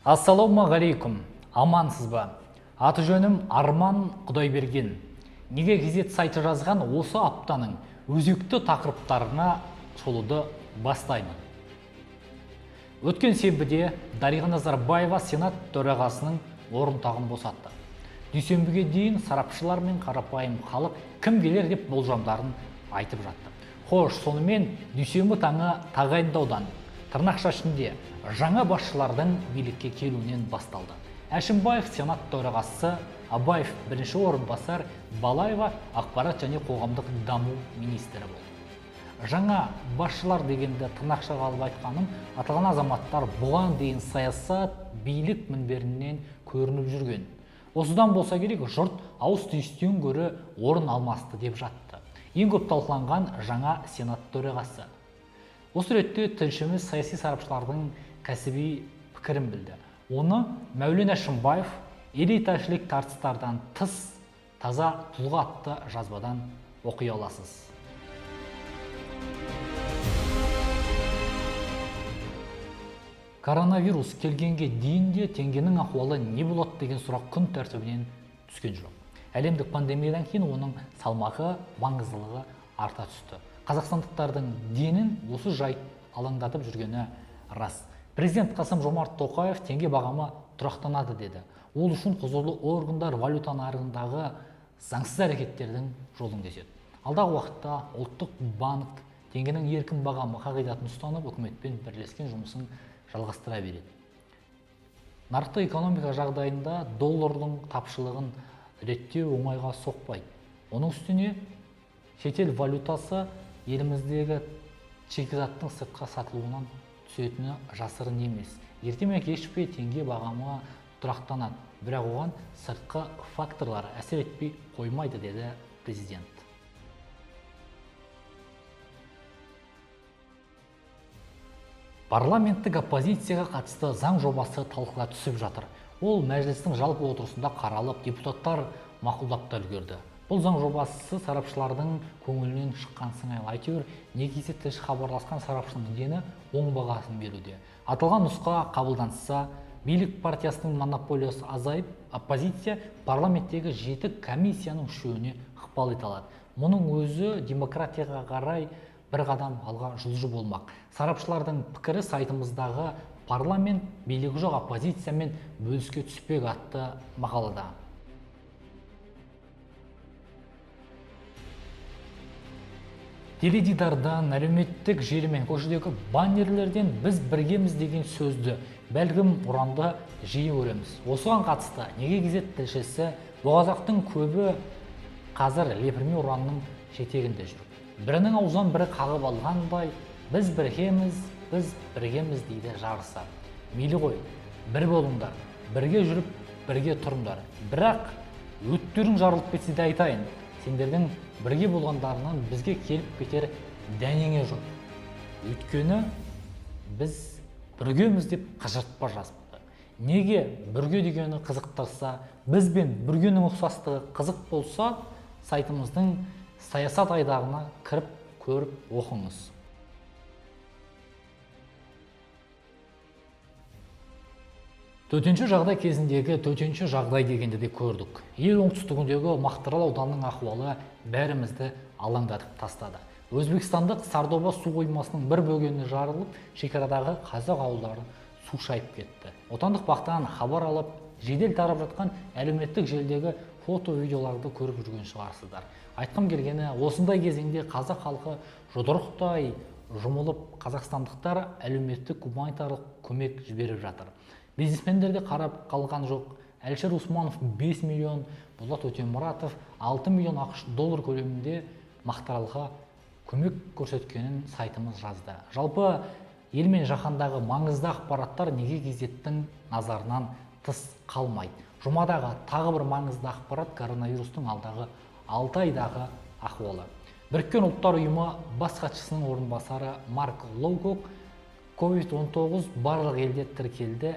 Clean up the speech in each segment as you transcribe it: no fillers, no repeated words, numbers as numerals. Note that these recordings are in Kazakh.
Ассалаумағалейкум, амансыз ба? Аты жөнім Арман Құдайберген. Неге газет сайты жазған осы аптаның өзекті тақырыптарына шолуды бастаймын. Өткен сенбіде Дариға Назарбаева Сенат төрағасының орын тағын босатты. Дүйсенбіге дейін сарапшылар мен қарапайым халық кім келер деп болжамдарын айтып жатты. Хош, сонымен дүйсенбі таңы тағайындаудан тырнақша ішінде жаңа басшылардың билікке келуінен басталды. Әшімбаев Сенат төрағасы, Абаев бірінші орынбасар, Балаева ақпарат және қоғамдық даму министрі болды. Жаңа басшылар дегенді тырнақшаға алып айтқаным, аталған азаматтар бұған дейін саясат, билік мінберінен көрініп жүрген. Осыдан болса керек, жұрт ауыз түйістен гөрі орын алмасты деп жатты. Ең көп талқыланған жаңа Сенат төрағасы. Осы ретте тілшіміз саяси сарапшылардың кәсіби пікірін білді. Оны Мәулен Әшімбаев элиташілік тартыстардан тыс таза тұлға атты жазбадан оқи аласыз. Коронавирус келгенге дейін де теңгенің ахуалы не болады деген сұрақ күн тәртібінен түскен жоқ. Әлемдік пандемиядан кейін оның салмағы, маңыздылығы арта түсті. Қазақстандықтардың денін осы жайт алаңдатып жүргені рас. Президент Қасым-Жомарт Тоқаев теңге бағамы тұрақтанады деді. Ол үшін құзырлы органдар валюта нарығындағы заңсыз әрекеттердің жолын кеседі. Алдағы уақытта ұлттық банк теңгенің еркін бағамы қағидатын ұстанып, үкіметпен бірлескен жұмысын жалғастыра береді. Нарықтық экономика жағдайында доллардың тапшылығын реттеу оңайға соқпайды. Оның үстіне шетел валютасы еліміздегі шикізаттың сыртқа сатылуынан түсетіні жасырын емес. Ерте ме кеш пе теңге бағамы тұрақтанады, бірақ оған сыртқы факторлар әсер етпей қоймайды, деді президент. Парламенттік оппозицияға қатысты заң жобасы талқыға түсіп жатыр. Ол мәжілістің жалпы отырысында қаралып, депутаттар мақұлдап та үлгерді. Бұл заң жобасы сарапшылардың көңілінен шыққан сыңайлы. Әйтеуір, неге тілші хабарласқан сарапшының дені оң бағасын беруде. Аталған нұсқа қабылданса, билік партиясының монополиясы азайып, оппозиция парламенттегі 7 комиссияның үшеуіне ықпал ете алады. Мұның өзі демократияға қарай бір қадам алға жылжу болмақ. Сарапшылардың пікірі сайтымыздағы парламент билігі жоқ оппозициямен бөліске түспек атты мақалада. Теледидардан, әлеуметтік желі мен көшедегі баннерлерден біз біргеміз деген сөзді, бәлкім ұранды жиі көреміз. Осыған қатысты Неге газет тілшісі бұқазақтың көбі қазір лепірме ұранның жетегінде жүр. Бірінің аузынан бірі қағып алғандай, біз біргеміз, біз біргеміз дейді жарыса. Мейлі ғой, бір болыңдар, бірге жүріп, бірге тұрыңдар. Бірақ өттерің жарылып кетсе де айтайын, сендердің бірге болғандарынан бізге келіп кетер дәнеңе жоқ. Өйткені біз біргеміз деп қыжыртпа жазыпты. Неге бірге дегені қызықтырса, біз бен бүргенің ұқсастығы қызық болса, сайтымыздың саясат айдарына кіріп көріп оқыңыз. Төтенше жағдай кезіндегі төтенше жағдай дегенді де көрдік. Ел оңтүстігіндегі Мақтаарал ауданының ахуалы бәрімізді алаңдатып тастады. Өзбекстандық Сардоба су қоймасының бір бөгені жарылып, шекарадағы қазақ ауылдарын су шайып кетті. Отандық бақтан хабар алып, жедел тарап жатқан әлеуметтік желідегі фото-видеоларды көріп жүрген шығарсыздар. Айтқым келгені, осындай кезеңде қазақ халқы жұдырықтай жұмылып, қазақстандықтар әлеуметтік гуманитарлық көмек жіберіп жатыр. Бизнесмендер де қарап қалған жоқ. Әлішер Усманов 5 миллион, Болат Өтемұратов 6 миллион ақш доллар көлемінде Мақтааралға көмек көрсеткенін сайтымыз жазды. Жалпы ел мен жаһандағы маңызды ақпараттар Неге газеттің назарынан тыс қалмайды. Жұмадағы тағы бір маңызды ақпарат коронавирустың алдағы 6 айдағы ахуалы. Біріккен Ұлттар Ұйымы бас хатшысының орынбасары Марк Лоукок COVID-19 барлық елде тіркелді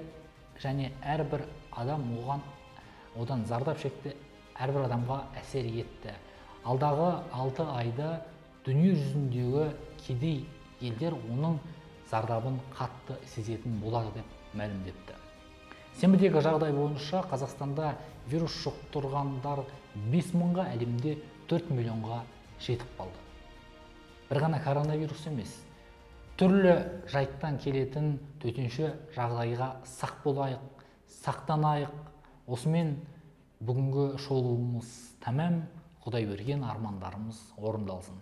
және әрбір адам одан зардап шекті, әрбір адамға әсер етті. Алдағы 6 айда дүние жүзіндегі кедей елдер оның зардабын қатты сезетін болады деп мәлімдепті. Сенбідегі жағдай бойынша Қазақстанда вирус жұқтырғандар 5 мыңға, әлемде 4 миллионға жетіп қалды. Бір ғана коронавирус емес, түрлі жайттан келетін төтенше жағдайға сақ болайық, сақтанайық. Осымен бүгінгі шолуымыз тәмам. Құдай берген армандарымыз орындалсын.